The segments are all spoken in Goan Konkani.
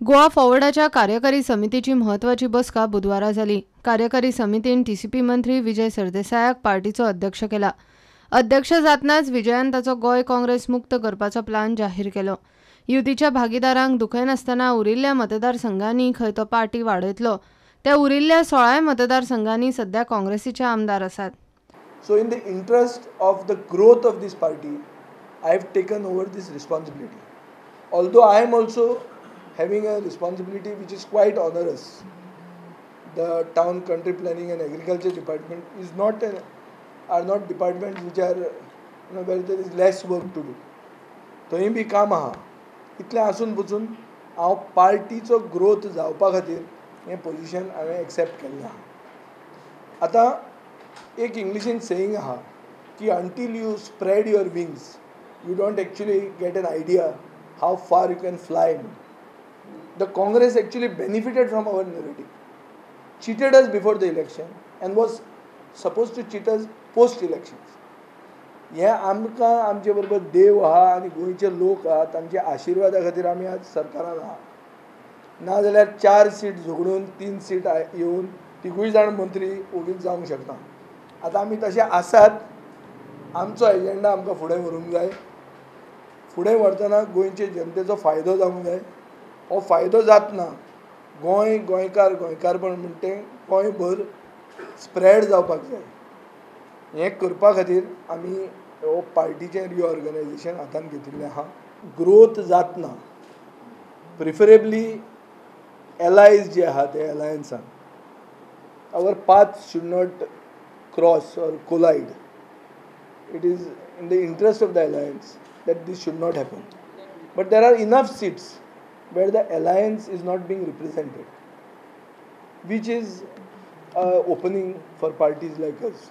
गोवा फॉरवर्डाच्या कार्यकारी समितीची म्हत्वाची बसका बुधवारा जाली. कार्यकारी समितीन टीसीपी मंत्री विजय सरदेसायाक पार्टीचो अध्यक्ष केला. अध्यक्ष जातनाच विजयान ताचो गोंय काँग्रेस मुक्त करपाचो प्लान जाहीर केलो. युतीच्या भागीदारांक दुखयनासतना उरिल्ल्या मतदारसंघांनी खंय तो पार्टी वाडयतलो. त्या उरिल्ल्या 16 मतदारसंघांनी सध्या काँग्रेसीचे आमदार आसात. So in the interest of the growth of this party, I have taken over this responsibility. Although I am also having a responsibility which is quite onerous. The town country planning and agriculture department is not are not departments which are, where there is less work to do. थंय बी काम आहा. इतलें आसून पसून हांव पार्टीचो ग्रोथ जावपा खातीर हें पोजिशन हांवें एक्सेप्ट केल्लें आहा. आतां एक इंग्लिशीन सेईंग आहा की until you spread your wings you don't actually get an idea how far you can fly. The Congress actually benefited from our narrative, cheated us before the election and was supposed to cheat us post elections. हें आमकां आमचे बरोबर देव आहा आनी गोंयचे लोक आहा, तांच्या आशिर्वादा खातीर आमी आज सरकारान आहा. नाजाल्यार 4 सीट झगडून 3 सीट येवन तिगूय जाण मंत्री ओगीच जावंक शकना. आतां आमी तशे आसात. आमचो एजेंडा आमकां फुडें व्हरूंक जाय. फुडें व्हरतना गोंयचे जनतेचो फायदो जावंक जाय. हो फायदो जातना गोंय गोंयकार गोंयकारपण म्हणटा तें गोंयभर स्प्रेड जावपाक जाय. हें करपा खातीर आमी हो पार्टीचें रिऑर्गनायजेशन हातान घेतिल्लें आहा. ग्रोथ जातना प्रिफरेबली एलायज जे आहा ते एलायन्सान our path should not cross or collide. It is in the interest of the alliance that this should not happen. But there are enough seats where the alliance is not being represented, which is opening for parties like us,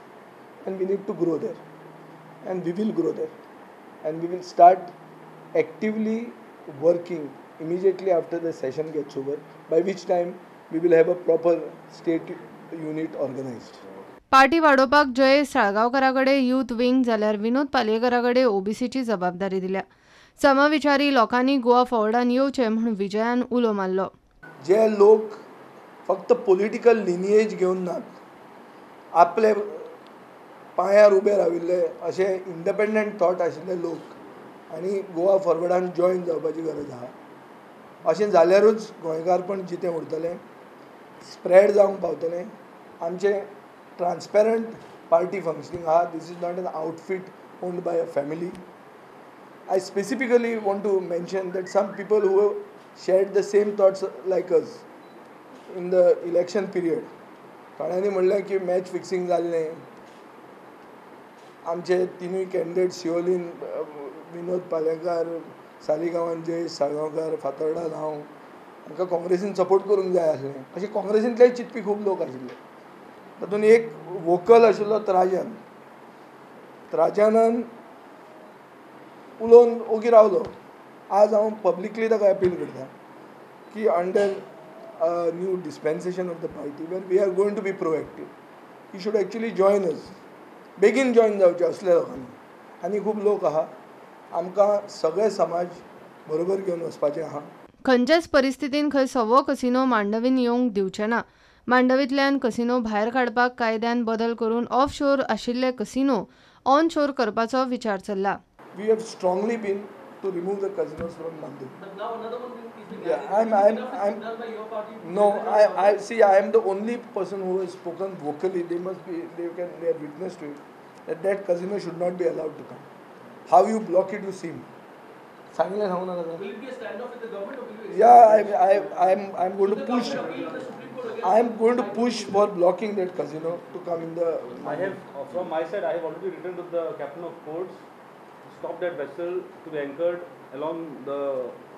and we need to grow there, and we will grow there, and we will start actively working immediately after the session gets over, by which time we will have a proper state unit organized. Party वाडोवपाक जयेश साळगांवकारा कडेन यूथ विंग जाल्यार विनोद पालयेकारा कडेन ओबीसीची जबाबदारी दिल्या. समविचारी लोकांनी गोवा फॉरवर्डान येवचें म्हूण विजयान उलो मारलो. जे लोक फक्त पॉलिटिकल लिनिएज घेवन नात, आपले पांयार उबे राविल्ले अशे इंडिपेंडंट थॉट आशिल्ले लोक आनी गोवा फॉरवर्डान जॉयन जावपाची गरज आहा. अशें जाल्यारूच गोंयकारपण जितें उरतलें, स्प्रेड जावंक पावतलें. आमचें ट्रान्सपेरंट पार्टी फंक्शनींग आहा. This is not an outfit owned by a family. I specifically want to mention that some people who shared the same thoughts like us in the election period, थोड्यांनी म्हणलें की मॅच फिक्सिंग जाल्लें, आमचे तिनूय कॅन्डिडेट शिवोलीन विनोद पालेकार, सालिगांवान जयेश साळगांवकार, फातोर्डान हांव, हांकां काँग्रेसीन सपोर्ट करूंक जाय आसलें. अशें काँग्रेसींतलेय चिंतपी खूब लोक आशिल्ले. तातूंत एक वोकल आशिल्लो त्राजन. त्राजनान उलोवन ओगी रावलो. आज हांव पब्लिकली ताका अपील करता की under new dispensation of the party where we are going to be proactive, you should actually join us. बेगीन जॉयन जावचें असल्या लोकांनी. आनी खूब लोक आहा. आमकां सगळे समाज बरोबर घेवन वचपाचें आहा. खंयच्याच परिस्थितीन खंय सवो कसिनो मांडवीन येवंक दिवचे ना. मांडवींतल्यान कसिनो भायर काडपाक कायद्यान बदल करून ऑफ शोर आशिल्ले कसिनो ऑन शोर करपाचो विचार चल्ला. We have strongly been to remove the casinos from Mandovi. But now another one is being yeah, I'm done by your party. No, I see. I am the only person who has spoken vocally. They must be. They can. They are witness to it. That casino should not be allowed to come. How you block it, you see. सांगले सांगू नका. Will it be a standoff with the government or will you? Yeah, I'm going to push. I am going to push for blocking that casino to come in the. I have from my side. I have already written to the captain of ports. Stop that vessel to be anchored along the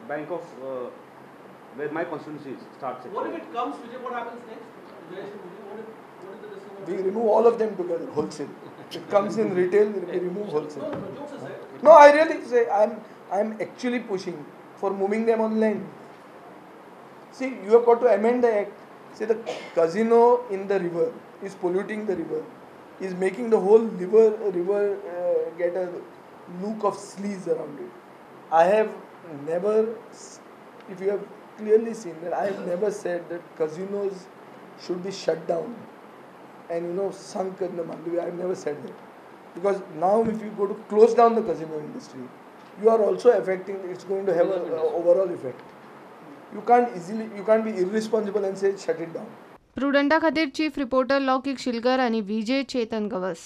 bank of where my constituency starts. What if it comes, Vijay? What happens next? Jayesh and Vijay, what if the decision? We remove all of them together wholesale. It comes in retail, we remove wholesale. No, no, jokes aside. No, I really say I'm actually pushing for moving them on land. See, you have got to amend the act. See, the casino in the river is polluting the river, is making the whole river get a look of sleaze around it. I have never, if you have clearly seen that I have never said that casinos should be shut down and, you know, sunk in the Mandovi. I have never said that. Because now if you go to close down the casino industry, you are also affecting, it's going to have an overall effect. You can't be irresponsible and say shut it down. प्रुडंटा खातीर चीफ रिपोर्टर लौकिक शिलकर आनी विजय चेतन गवस.